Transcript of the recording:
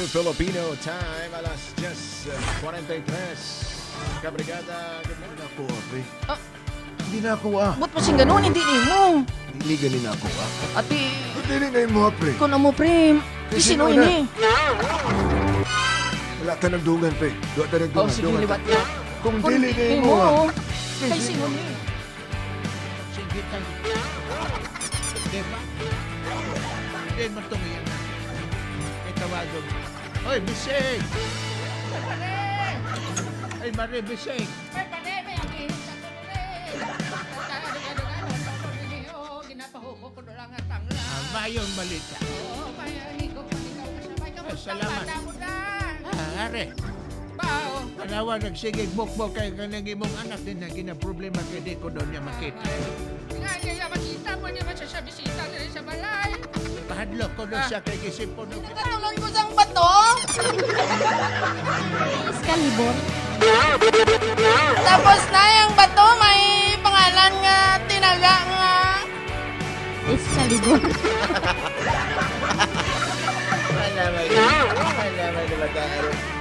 New Filipino Time, alas 10:43. Kabrigada, good morning. Ako, pre. Ah. Hindi na ako ah. Ba't pa siyang ganun? Hindi ni mo. Hindi ganin ako ah. Ate, Dili na yung mga pre. ikaw na mo, pre. Kasi Sino sino na? ini? Wala ka nagdungan, pre. Duwa ta nagdungan. Oh, sige, dungan ta. liwat na. Kung Kung dili na di yung mga. mo, kay sino ni? Sige tayo. Di ba? Hindi mo itong iyan na. Kay tawagon. Oy, Bisig! Ay, Mare, Bisig! Ay, pare, may agihin sa tuloy. Ginapahuko ko na lang ang tangla. Ah, mayong balita. Oo, may higop pa ikaw kasabay. Kamusta Salamat. bata mo na? Ah, are. Bao. Tanawa, nagsigig mukbok kay kanang imong anak din na ginaproblema kay di ko doon niya makita. Nga niya makita mo niya man siya sa bisita diri sa balay. Pahadlok ko doon siya kay gisipon. Nakatulon ko sang bato. Excalibur. Tapos na yung bato, may pangalan nga, tinaga nga. Excalibur. Wala, wala. Wala, wala, wala.